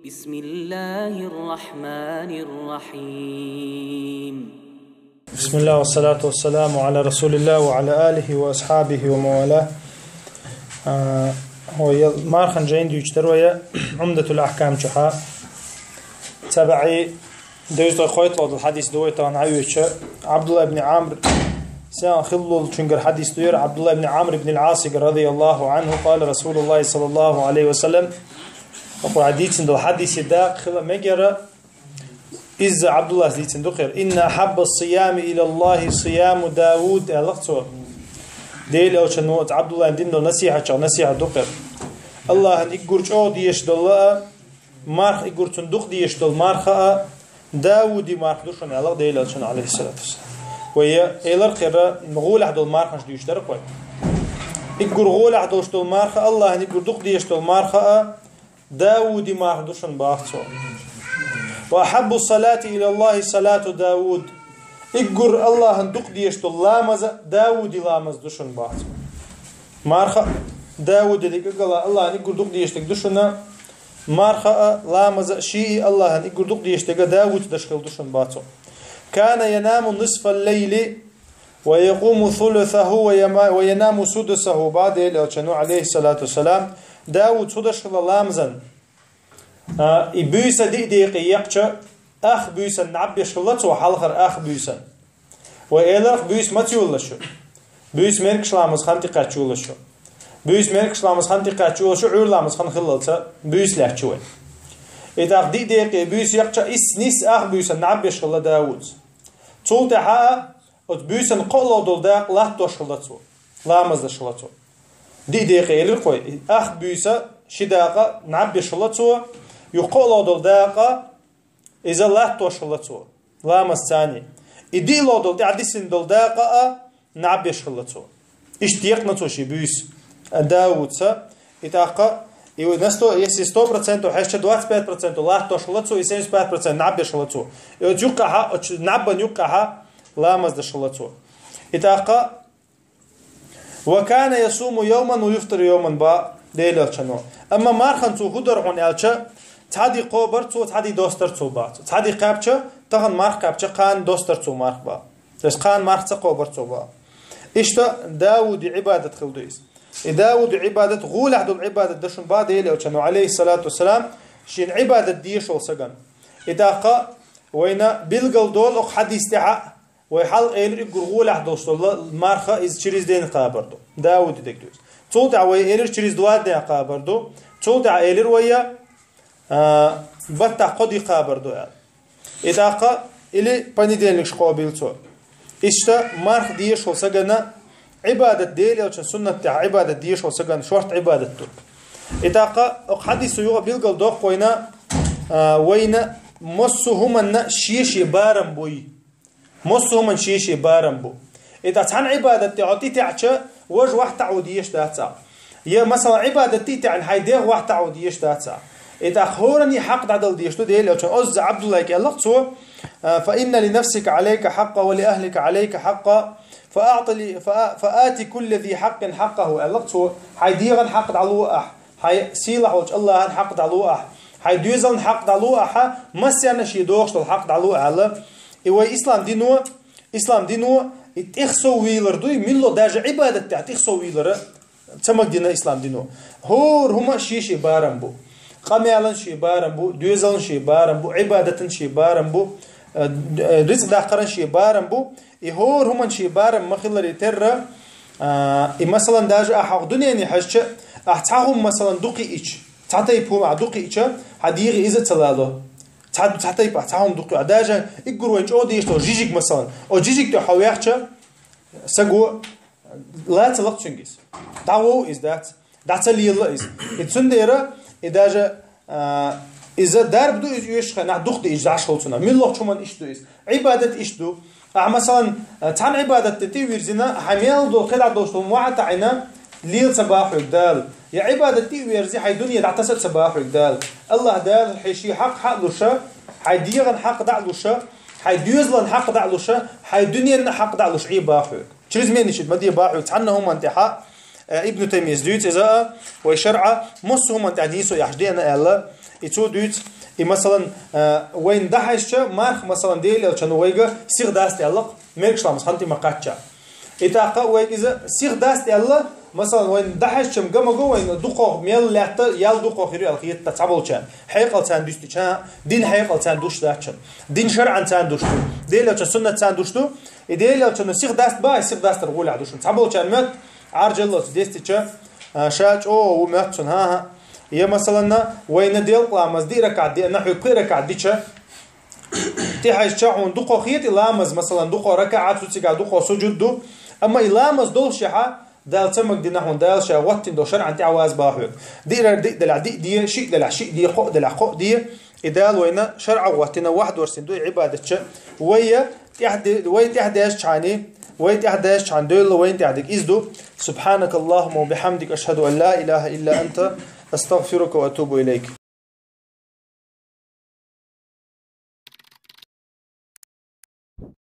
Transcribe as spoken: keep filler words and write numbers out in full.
بسم الله الرحمن الرحيم. بسم الله والصلاة والسلام على رسول الله وعلى آله وأصحابه ومن والاه. А, вай мархан жайна дийцар вай Умдатул Ахкам чу. Цхьа бӀаь дезткъеи кхойтталагӀа дола хьадис ду вай тахан хьаоьцуш. Ӏабдуллахь ибн Ӏамр, сенах хилла волчунгара хьадис ду ер, Ӏабдуллахь ибн Ӏамр ибн ал-Ӏасигара, رضي الله عنه، قال رسول الله صلى الله عليه وسلم. Укхо хьадийцина дола хьадиса дакъа хила мегар, изза Ӏабдуллахьас дийцина ду кхера: «إن أحب الصيام إلى الله صيام داود», аьлла цо. Даьла Элчано Ӏабдуллахьна дина дола насихьатех насихьат ду кхера: АллахӀан уггар чӀоагӀа дезаш дола а, марха уггар цунна дукха дезаш дола марха а Дауди марха ду шуна, аьлла Даьла Элчано, عليه الصلاة والسلام. Вай элира кхера гӀолехь дола марханаш дийцар вай. Уггар гӀолехь долаш дола марха, АллахӀан уггар дукха дезаш дола марха а Дауди марха ду шуна, бах цо. «وأحب الصلاة إلى الله صلاة داود». Уггар АллахӀан дукха дезаш дола ламаз а Дауди ламаз ду шуна, бах цо. Марха а Дауди дика гала АллахӀан уггар дукха дезаш дерг ду шуна, марха а ламаз а шиъ а АллахӀан уггар дукха дезаш дерг Дауди деш хила ду шуна, бах цо. «كان ينام نصف الليل ويقوم ثلثه ويما-، وينام سدسه», бах Даьла Элчано, عليه الصلاة والسلام. Дауд цу деш хила ламазан, а, и буьйса диъ декъе екхча, ах буьйсан наб еш хила цо, хьалхара ах буьйсан. Вай элира, буьйса маца йолалаш ю? Буьйса мергаш ламаза хан тӀекхаьча йолалаш ю. Буьйса мергаш ламаза хан тӀекхаьча йолалаш ю, Ӏуьйра ламаза хан хиллалца буьйса лаьттача вай. И тӀаккха диъ декъе буьйса екхча, исс нийсса ах буьйсан наб еш хила Дауд. Цул тӀехьа а оцу буьйсан кхоалгӀа дола дакъа латтош хила цо, ламаз деш хила цо. Диъ декъе элира вай, ах буьйса ши дакъа наб еш хила цо, юха кхоалгӀа дола дакъа иза латтош хила цо, ламаз цани. И диълагӀа дола, тӀаьхьа дисина дола дакъа а наб еш хила цо. Иштта екхна цо ши буьйса Дауца. И тӀаккха, и на сто, если сто процентов хьаьжча, двадцать пять процентов латтош хила цо, и семьдесят пять процентов наб еш хила цо. И оцу юккъехьа, оцу наббан юккъехьа ламаз деш хила цо. И тӀаккха: «وكان يصوم يوما ويفطر يوما», бах Даьла Элчано. Амма мархан цо хӀун дора хьуна аьлча, цхьа ди кхобар цо, цхьа ди достар цо, бах цо. Цхьа ди кхаьбча, тахан марха кхаьбча, кхана достар цо марха, бах. То есть кхана марха ца кхобар цо, бах. Иштта Дауди Ӏибадат хила ду иза. И Дауди Ӏибадат гӀолехь дола Ӏибадат да шуна, бах Даьла Элчано, عليه الصلاة والسلام, шена Ӏибадат дезаш волча сагана. И тӀаккха вайна билгал долу оцу хьадис тӀехьа, вай хьалха элира уггар гӀолехь долуш долу марха иза через день кхабар ду. Дауди дерг ду иза. Цул тӀаьхьа вай элира через два дня кхабар ду. Цул тӀаьхьа элира вай, а, баттахь кхо ди кхабар ду аьлла. И тӀаккха или понедельникаш кхобийла цо. Иштта марха дезаш волча сагана Ӏибадат, Даьла Элчан суннат тӀехь Ӏибадат дезаш волча сагана шортта Ӏибадат ду. И тӀаккха оцу хьадисо юха билгал доккху вайна, а, вайна массо а хӀуманна шен-шен барам буй. Массо а хӀуманна шен-шен барам бу. И тӀаккха цхьана Ӏибадат тӀе хьо тӀетаьӀча, важа вахь таӀо дезаш дац ахь. Я, масала, Ӏибадат тӀе а таьӀна, хьайн дегӀ вахь таӀо дезаш дац ахь. И тӀаккха хӀоранна хьакъ дӀадала дезаш ду Даьла Элчано. Оццу Ӏабдуллахьга аьлла цо: «فإن لنفسك عليك حقا ولأهلك عليك حقا فأعط ل-، فآ-، فآت كل ذي حق حقه», аьлла цо. Хьайн дегӀан хьакъ дӀало ахь. Хьайн сийлахь волчу АллахӀан хьакъ дӀало ахь. Хьайн доьзалан хьакъ дӀало ахьа, массарна шен догӀуш долу хьакъ дӀало аьлла. И вай ислам дино, ислам дино и тӀехсоввийлар дуй, милла даже Ӏибадат тӀехь тӀехсоввийлара ца магадина ислам дино. ХӀора хӀума шен-шен барам бу. Къамелан шен барам бу, доьзалан шен барам бу, Ӏибадатан шен барам бу, э, э, рицкъ даккхаран шен барам бу. И хӀора хӀуманна шен барам ма-хиллара терра, а, и, масалан, даже ахь хьо дуьнене хьаьжча, ахь цхьа хӀума, масалан, дукха йиъча, цхьа тайпа хӀума ахь дукха йиъча, хьан дегӀе иза а ца лало. Цхьа, цхьа тайпа ахь цхьа хӀума дукха йиъча. Даже уггар вайна чӀогӀа дезаш долу жижиг, масалан. Оцу жижиг тӀе хьо ваьхча, саго лацалла-кх цуьнга иза. ДӀавоу иза, дац. ДӀа ца лелла иза. И цундела, и даже, а, иза дарба ду иза оьшучу хенахь дукха диъча дӀа аш хӀума цунах. Муьлххачу хӀуманна иштта ду иза. Ӏибадат иштта ду. Ахь, масалан, цхьана Ӏибадат тӀе тӀе а вирзина, хьайн мел долу кхидӀа долуш долу хӀума охьатаӀийна, лела ца боху хьоьга Дала. Я Ӏибадат тӀе а верзи, хьайн дуьне дӀатаса а ца боху хьоьга Дала. АллахӀ Дала хьайн шен хьакъ хьа а луша, хьайн дегӀан хьакъ дӀа а луша, хьайн доьзалан хьакъ дӀа а луша, хьайн дуьненан хьакъ дӀа а луша Ӏе боху хьоьга. Чрезмерничать ма де боху хьоьга цхьанна хӀуманна тӀехьа. Э, Ибн Таймияс дуьйцу иза а, вай шарӀа, массо а хӀуманна тӀехь нийсо яхьаш деана аьлла, И цо дуьйцу, и, масалан, а, вайна дӀахьаьжча, марха, масалан, Делан Элчано вайга сиха даста аьлла-кх, мегаш ламаз хӀанз тӀе ма кхачча. И тӀаккха вайга иза сиха даста аьлла, масалан, вайна дӀахьаьжча-м га ма го вайна дукхох мел лаьтта, ял дукхох хир ю аьлла хета цхьаболчарна. Хьекъал царна дуьстича, дин хьекъал царна дуьстича, дин шарӀан царна дуьстича, Делан Элчан суннат царна дуьстича, и Делан Элчано сиха даста бахьа, сиха дастар гӀолехь ду шуна. Цхьаболчарна моьтту, Ӏаржаллалц дестича, а, ша чӀогӀа ву моьтту цунна, хӀан-хӀа. Я, масалан, вайна делкъа ламаз диъ ракаӀат деана, хьоьга пхи ракаӀат дича, тӀехьаьжча хьуна дукхох хета и ламаз, масалан, дукхох ракаӀат ду, цигахь дукхох сужуд ду. Амма и ламаз доллушехь, Дала ца магадина хьуна, Дала ша гӀоттина долу шарӀан тӀехь ваза бахьа хьоьга. Диъ делахь диъ де, шиъ делахь шиъ де, кхоъ делахь кхоъ де. И Дала вайна шарӀа гӀоттина, ваьхьадорсийна ду и Ӏибадат чу. Вай тӀехь де-, вай тӀехь дезачхьана, вай тӀехь дезачхьана девлла вайна тӀехь дерг иза ду. سبحانك اللهم وبحمدك، أشهد أن لا إله إلا أنت، أستغفرك وأتوب إليك.